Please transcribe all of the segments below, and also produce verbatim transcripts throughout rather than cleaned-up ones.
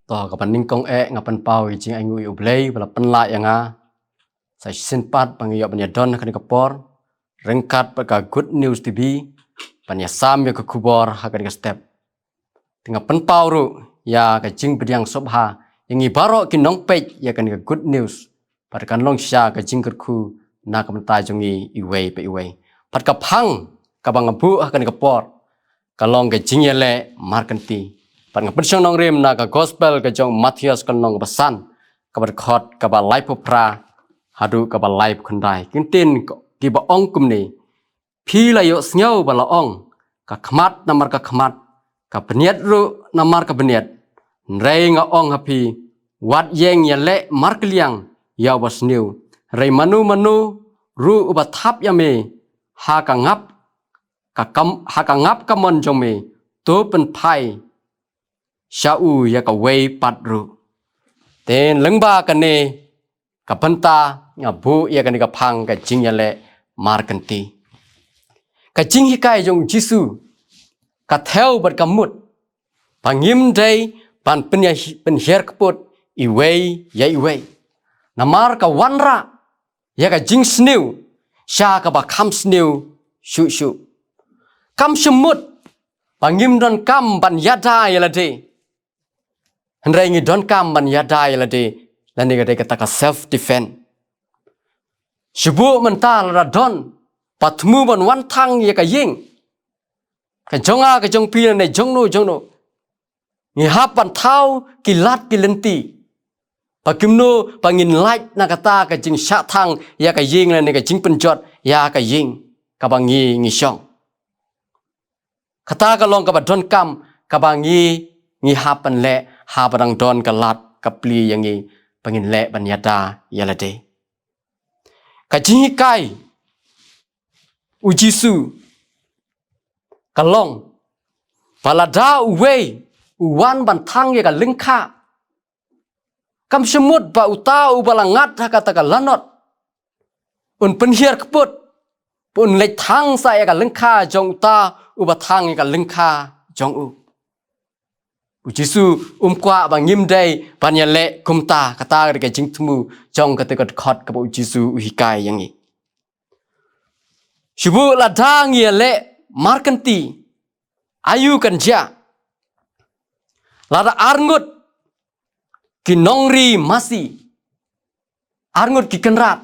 To, kaba nyngkong eh nga pynpaw ïa ka jingainguh ïa U Blei ba la pynlah ïa nga sa shisien pat ba nga ïoh ban ïadon ha kane ka por ryngkat bad ka Good News T V ban ïasam ïa ka khubor ha kane ka step. Te nga pynpaw ruh ïa ka jingpdiang sngewbha ïa ngi baroh ki nongpeit ïa kane ka Good News, bad kan long shisha ka jingkyrkhu na ka bynta jong ngi iwei pa iwei. Bad ka phang kaba nga buh ha kane ka por ka long ka jingïaleh markynti. Bad nga pynshong nongrim na ka Gospel ka jong u Mathaios, ka lynnong kaba san, kaba dkhot kaba laiphew phra haduh kaba laiphew khyndai. Ki ktien kiba ong kumne: Phi la ïohsngew ba la ong, ka khmat namar ka khmat, ka bniat ruh namar ka bniat. Hynrei nga ong ha phi, wat ïeng ïaleh markylliang ïa uba sniew. Hynrei mano mano ruh uba thap ïa me ha ka ngap ka kam, ha ka ngap kamon jong me, to pynphai sha u ïa kawei pat ruh. Te lyngba kane ka bynta nga buh ïa kane ka phang ka jingïaleh markynti. Ka jinghikai jong U Jisu ka thew bad ka mut ba ngim dei ban pynïa-, pynhiar kput iwei ïa iwei. Namar ka wanrah ïa ka jingsniew sha kaba kham sniew shuh shuh. Kam shym mut ba ngim donkam ban ïada ïa lade, hynrei ngi donkam ban ïada ïa lade, lane ka dei kata ka self defense. Shu buh mynta lada don ba thmu ban wan thang ïa ka ïing, ka jong nga, ka jong phi, lane jong no jong no, ngi hap ban thaw ki lad ki lynti ba kumno ba ngin lait na kata ka jingshah thang ïa ka ïing lane ka jingpynjot ïa ka ïing kaba ngi ngi shong. Kata ka long kaba donkam kaba ngi ngi hap ban leh haba dang don ka lad ka plie ïa ngi ba ngin leh ban ïada ïa lade. Ka jinghikai U Jisu ka long ba lada uwei u wan ban thang ïa ka lyngkha, kam shym mut ba uta uba la ngat ha kata ka lanot un pynhiar kput, un leit thang sa ïa ka lyngkha jong uta uba thang ïa ka lyngkha jong u. U Jisu um kwah ba ngim dei ban ïaleh kumta. Kata ka dei ka jingthmu jong kata ka dkhot kaba U Jisu u hikai ïa ngi. Shu buh lada ngi ïaleh markynti, aïu kan jia? Lada arngut ki nongri masi, arngut ki kynrad,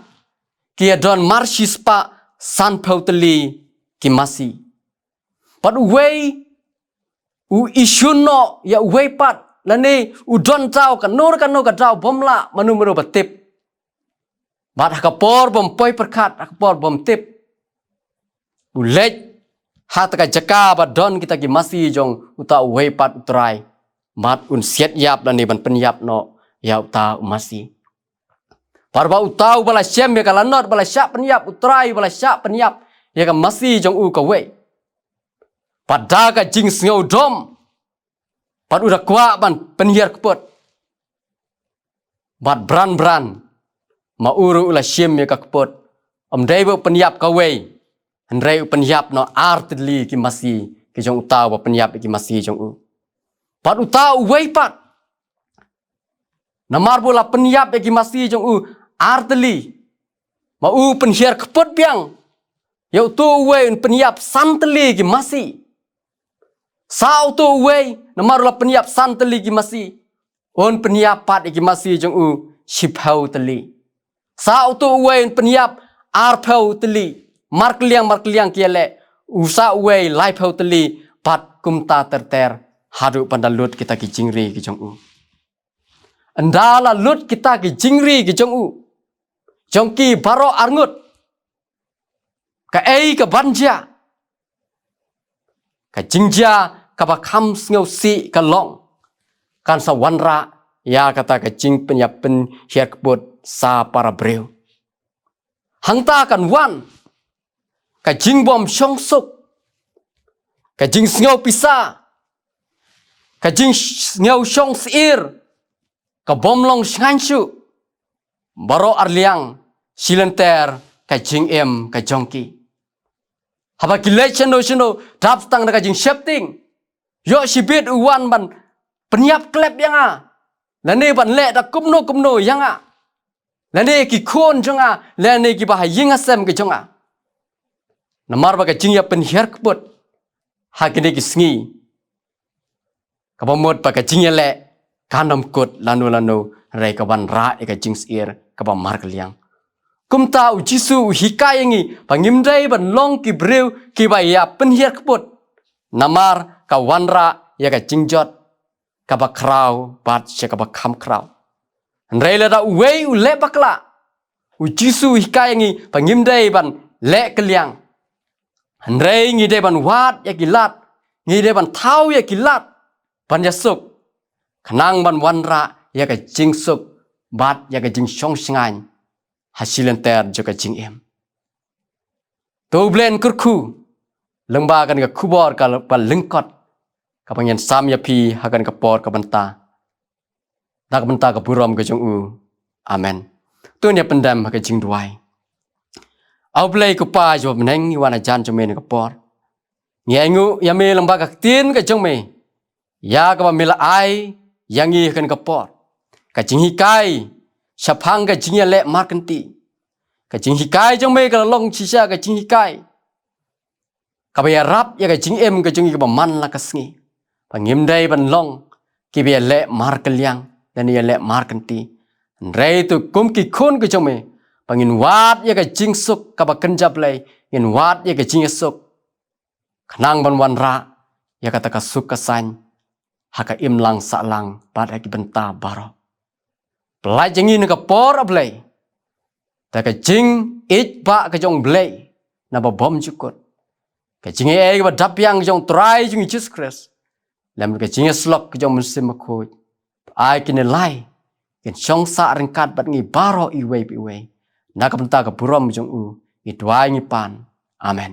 ki ïadon mar shispah sanphew tylli ki masi. Bad uwei u issue noh ïa uwei pat, lane u don daw kano kano ka daw bym lah mano mano ba tip. Bad ha ka por bym poi pyrkhat, ha ka por bym tip, u leit ha kata ka jaka ba don kita ki masi jong uta uwei pat u trai, bad un siat ïap lane ban pynïap noh ïa uta u masi. Bad ba uta uba la shem ïa ka lanot, ba la shah pynïap, u trai uba la shah pynïap ïa ka masi jong u kawei, bad da ka jingsngewdom bad u da kwah ban pynhiar kput. Bad bran bran ma u ruh u la shim ïa ka kput, ym dei ba u pynïap kawei, hynrei u pynïap noh ar tylli ki masi ki jong uta uba pynïap ïa ki masi jong u. Bad uta uwei pat, namar ba u la pynïap ïa ki masi jong u ar tylli, ma u pynhiar kput biang ïa uta uwei, un pynïap san tylli ki masi. Sa uta uwei, namar u la pynïap san tylli ki masi, un pynïap pat ïa ki masi jong u shiphew tylli. Sa uta uwei, un pynïap arphew tylli. Markylliang markylliang ki ïaleh, u sa uwei laiphew tylli, bad kumta ter ter haduh ban da lut kita ki jingri ki jong u. Ynda la lut kita ki jingri ki jong u, jong ki baroh arngut, kaei kaban jia? Ka jingjia kaba kham sngewsih ka long, kan sa wanrah ïa kata ka jingpynïap pynhiar kput sa para briew. Hangta kan wan ka jingbym shong suk, ka jingsngew pisa, ka jingsngew shong syier, ka bym long shngaiñ shuh, baroh arliang shi lynter ka jingim ka jong ki. Haba ki leit shano shano, dap tang da ka jingsheptieng, ïoh shibit u wan ban pynïap klep ïa nga, lane ban leh da kumno kumno ïa nga, lane ki khun jong nga, lane kiba ha ïing ha sem ka jong nga. Namar ba ka jingïapynhiar kput ha kine ki sngi, kaba mut ba ka jingïaleh kan ym kut lano lano, hynrei ka wanrah ïa ka jingsyier kaba markylliang. Kumta u Jisu u hikai ïa ngi ba ngim dei ban long ki briew kiba ïapynhiar kput, namar ka wanrah ïa ka jingjot kaba khraw bad sha kaba kham khraw. Hynrei lada uwei u leh bakla, u Jisu u hikai ïa ngi ba ngim dei ban leh kylliang, hynrei ngi dei ban wad ïa ki lad, ngi dei ban thaw ïa ki lad ban ïasuk, khnang ban wanrah ïa ka jingsuk bad ïa ka jingshong shngaiñ ha shilynter jong ka jingim. To U Blei un kyrkhu lyngba kane ka khubor kaba lyngkot kaba ngin sam ïa phi ha kane ka por ka mynta, da ka bynta ka burom ka jong u. Amen. To ngin ïa pyndem ha ka jingduwai. A U Blei ko Pa jong U Bneng, ngi wan hajan jong me ha kane ka por, ngi ainguh ïa me lyngba ka ktien ka jong me, ïa kaba me la ai ïa ngi ha kane ka por, ka jinghikai shaphang ka jingïaleh markynti, ka jinghikai jong me ka la long shisha ka jinghikai kaba ïarap ïa ka jingim ka jong ngi kaba man la ka sngi, ba ngim dei ban long kiba ïaleh markylliang lane ïaleh markynti. Hynrei to kum ki khun ka jong me, ba ngin wad ïa ka jingsuk kaba kynja Blei, ngin wad ïa ka jingïasuk, khnang ban wanrah ïa kata ka suk ka saiñ ha ka imlang sahlang bad ha ki bynta baroh. Pyllait ïa ngi ha kane ka por, A Blei, da ka jingïeit ba ka jong U Blei naba bymjukut, ka jingaiei kaba dap biang ka jong U Trai jong ngi Jisu Khrist, lem bad ka jingïasyllok ka jong U Mynsiem Bakhuid. Ai kine lai kin shong sah ryngkat bad ngi baroh iwei pa iwei. Na ka bynta ka burom jong u ngi duwai ngi pan. Amen.